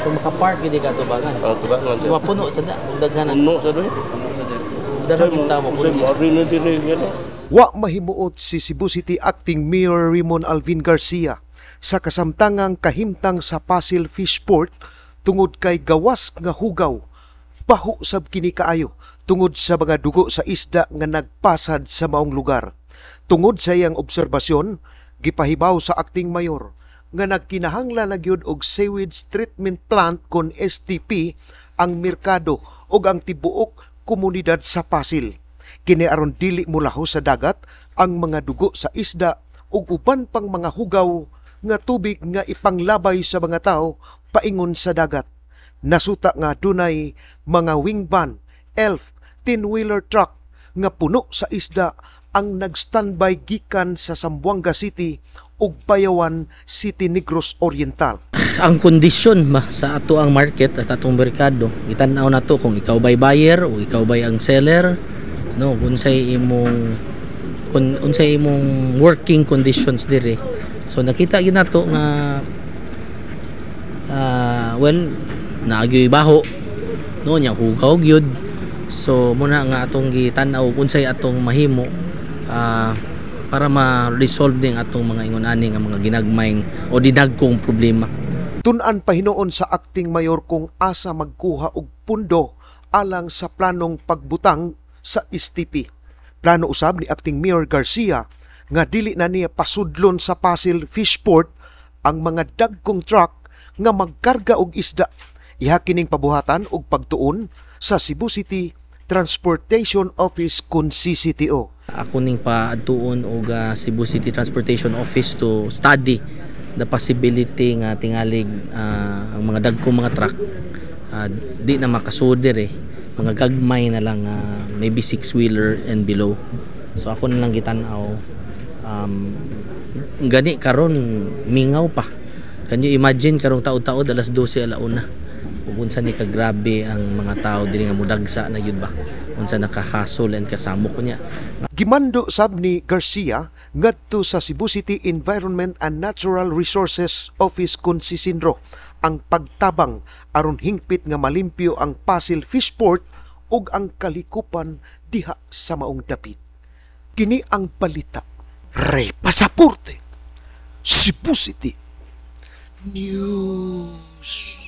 So maka-park gyud ka tubangan. Ang tubangan, sir. So mapuno sa da, kung daghan ang Puno sa doy. Daghan yung tao mo. Sir, mo na diri gani. Wa mahimuot si Cebu City Acting Mayor Raymond Alvin Garcia sa kasamtangang kahimtang sa Pasil Fishport tungod kay gawas nga hugaw. Baho sab kini kaayo tungod sa mga dugo sa isda nga nagpasad sa maong lugar. Tungod sa iyang obserbasyon, gipahibaw sa acting mayor nga nagkinahanglan na gyud og sewage treatment plant kon STP ang merkado ug ang tibuok komunidad sa Pasil. Kini aron dili mulaho sa dagat ang mga dugo sa isda ug uban pang mga hugaw nga tubig nga ipanglabay sa mga tao paingon sa dagat. Nasuta nga dunay mga wing van, elf, 10-wheeler truck nga puno sa isda ang nag-standby gikan sa Zamboanga City ug Bayawan City, Negros Oriental. Ang kondisyon ba sa ato ang market, sa atong merkado, gitan-aw na to kung ikaw bay buyer o ikaw bay ang seller, no, kung unsay imong working conditions dire. So nakita gyud nato nga well, naagyoy baho, no, nya hugaw gyud. So muna nga atong gitan-aw unsay atong mahimo para ma-resolve din atong mga ingon ani nga mga ginagmayng o dinagkong problema. Tun-an pahinuon sa acting mayor kung asa magkuha og pundo alang sa planong pagbutang sa STP. Plano usab ni Acting Mayor Garcia nga dili na niya pasudlon sa Pasil Fishport ang mga dagkong truck nga magkarga og isda. Iha kining pabuhatan og pagtuon sa Cebu City Transportation Office kun CCTO. Ako ning paadtuon og Cebu City Transportation Office to study the possibility nga tingalig ang mga dagkong mga truck di na makasud eh, mga gagmay na lang, maybe six wheeler and below. So ako na lang gitan-aw. Gani karon mingaw pa. Can you imagine karong taod-taod, alas 12, alauna, ug unsa ni kagrabe ang mga tao diri nga mudagsa na gyud ba, unsa nakahasol and kasamok niya. Gimando sab ni Garcia ngadto sa Cebu City Environment and Natural Resources Office kun CENRO ang pagtabang aron hingpit nga malimpyo ang Pasil Fishport ug ang kalikupan diha sa maong dapit. Kini ang balita. Rey Pasaporte, Cebu City News.